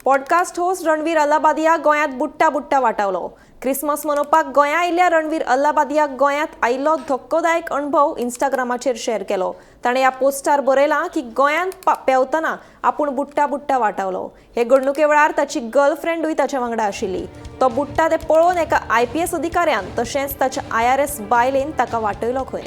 Podcast host Ranveer Allahbadia गोंयांत बुडटा बुडटा वाटावलो. क्रिसमस मनोवपाक गोंया आयिल्ल्या रणवीर अल्लाबादियाक गोंयांत आयिल्लो धक्कोदायक अणभव इंस्टाग्रामाचेर शेअर केलो. ताणें ह्या पोस्टार बरयलां की गोंयांत पेंवतना आपूण बुडटा बुडटा वाटावलो. हे घडणुके वेळार ताची गर्लफ्रेंडूय ताच्या वांगडा आशिल्ली. तो बुडटा तें पळोवन एका आयपीएस अधिकाऱ्यान तशेंच ताच्या आयआरएस बायलेन ताका वाटयलो खंय.